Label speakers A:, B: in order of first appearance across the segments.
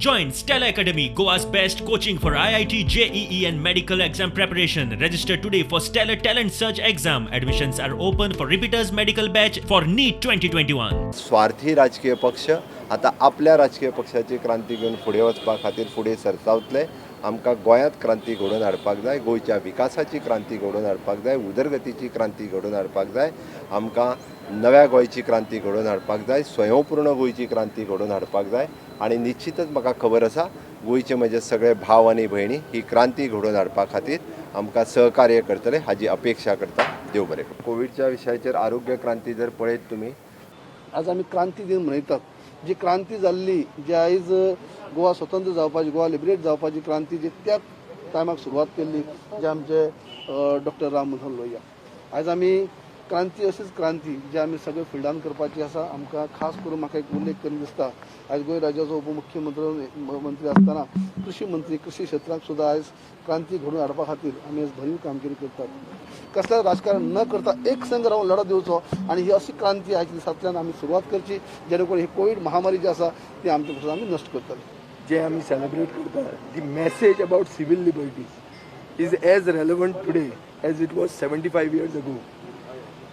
A: Join Stellar Academy, Goa's best coaching for IIT, JEE and medical exam preparation. Register today for Stellar Talent Search exam. Admissions are open for repeaters medical batch for NEET 2021.
B: स्वार्थी राजकीय पक्ष आतां आपल्या राजकीय पक्षाची क्रांती घेवन फुडें वचपा खातीर फुडें सरसावतले. आमकां गोंयांत क्रांती घडोवन हाडपाक जाय, गोंयच्या विकासाची क्रांती घडोवन हाडपाक जाय, उदरगतीची क्रांती घडोवन हाडपाक जाय. आमकां नव्या गोंयची क्रांती घडोवन हाडपाक जाय, स्वयंपूर्ण गोंयची क्रांती घडोवन हाडपाक जाय. आनी निश्चितच म्हाका खबर आसा, गोंयचे म्हजे सगळे भाव आनी भयणी ही क्रांती घडोवन हाडपा खातीर आमकां सहकार्य करतले हाजी अपेक्षा करता. देव बरें करूं. कोविडच्या विशयाचेर आरोग्य क्रांती जर पळयत तुमी
C: आज आमी क्रांती दिन मनयतात. जी क्रांती जाल्ली, जी आयज गोवा स्वतंत्र जावपाची, गोवा लिबरेट जावपाची क्रांती जी त्या टायमाक सुरवात केल्ली, जे आमचे डॉक्टर राम मनोहर लोहिया. आयज आमी क्रांती, अशीच क्रांती जी आमी सगळे फिल्डान करपाची आसा आमकां. खास करून म्हाका एक उल्लेख करून दिसता, आयज गोंय राज्याचो उपमुख्यमंत्री मंत्री आसतना कृषी मंत्री, कृषी क्षेत्रांत सुद्दां आयज क्रांती घडोवन हाडपा खातीर आमी आयज भरीव कामगिरी करतात. कसलें राजकारण न करता एक संघ रावन लढो दिवचो आनी ही अशी क्रांती आयच्या दिसांतल्यान आमी सुरवात करची, जेणे करून ही कोवीड महामारी जी आसा ती आमचे पसून आमी नश्ट करतले.
D: जे आमी सेलिब्रेट करता, the message about civil liberties is as relevant today as it was 75 years ago.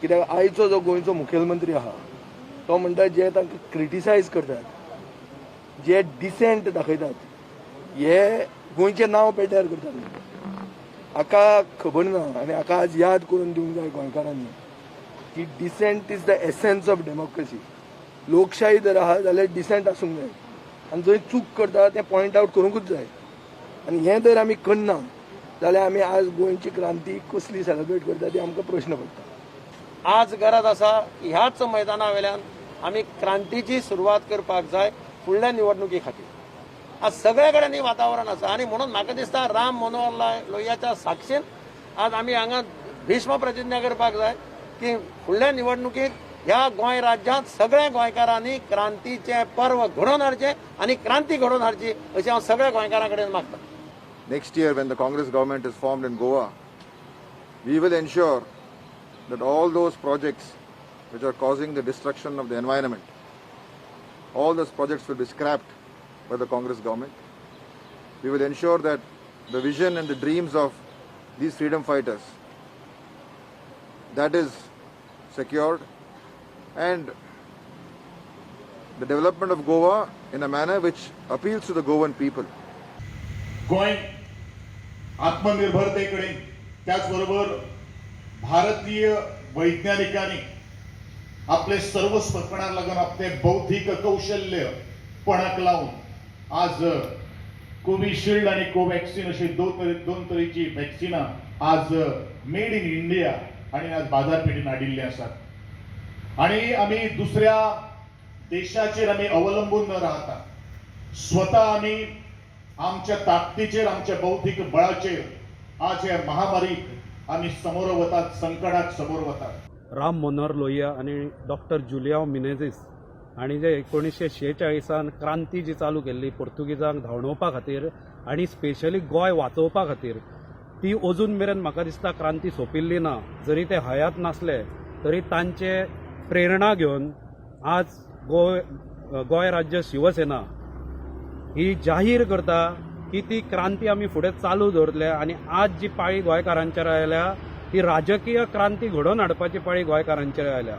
D: कित्याक आयचो जो गोंयचो मुखेलमंत्री आहा तो म्हणटा, जे तांकां क्रिटिसायज करतात, जे डिसेंट दाखयतात, हे गोंयचें नांव पेड्ड्यार करतात. हाका खबर ना आनी हाका आज याद करून दिवंक जाय गोंयकारांनी की dissent is the essence of democracy. लोकशाही जर आहा जाल्यार डिसेंट आसूंक जाय आनी जंय चूक करता तें पॉयंट आवट करूंकूच जाय. आनी हें जर आमी करना जाल्यार आमी आज गोंयची क्रांती कसली सेलिब्रेट करता ती आमकां प्रश्न पडटा.
E: आज गरज आसा, ह्याच मैदाना वेल्यान आमी क्रांतीची सुरवात करपाक जाय फुडल्या निवडणुकी खातीर. आज सगळे कडेन ही वातावरण आसा आनी म्हणून म्हाका दिसता, राम मनोहर लोहियाच्या साक्षीन आज आमी हांगा भीष्म प्रतिज्ञा करपाक जाय की फुडल्या निवडणुकीत ह्या गोंय राज्यांत सगळ्या गोंयकारांनी क्रांतीचें पर्व घडोवन हाडचें आनी क्रांती घडोवन हाडची अशें हांव सगळ्या गोंयकारां कडेन मागता.
F: Next year, when the Congress government is formed in Goa, we will ensure that all those projects which are causing the destruction of the environment, all those projects will be scrapped by the Congress government. We will ensure that the vision and the dreams of these freedom fighters, that is secured, and the development of Goa in a manner which appeals to the Goan people.
G: Goa आत्मनिर्भरतेकडे, त्याचबरोबर भारतीय वैज्ञानिकांनी आपले सर्वस्व पणाक लागून, आपले बौद्धिक कौशल्य पणाक लावून आज कोविशिल्ड आणि कोवॅक्सिन अशी दोन तरेची वॅक्सिनां आज मेड इन इंडिया आणि आज बाजारपेठेत हाडिल्ली आसात. आणि आमी दुसऱ्या देशाचेर आमी अवलंबून न राहता स्वतः आमी आमच्या ताकदीचेर, आमच्या बौद्धिक बळाचेर आज ह्या महामारीक आमी समोर वतात, संकटाक समोर वतात.
H: राम मनोहर लोहिया आनी डॉक्टर जुलियाव मिनेझीस हांणी जे 1946 क्रांती जी चालू केल्ली पोर्तुगीजांक धांवडोवपा खातीर आनी स्पेशली गोंय वाचोवपा खातीर, ती अजून मेरेन म्हाका दिसता क्रांती सोंपिल्ली ना. जरी ते हयात नासले तरी तांचे प्रेरणा घेवन आज गोंय राज्य शिवसेना ही जाहीर करता की ती क्रांती आमी फुडें चालू दवरतले. आनी आज जी पाळी गोंयकारांचेर आयल्या ती राजकीय क्रांती घडोवन हाडपाची पाळी गोंयकारांचेर आयल्या.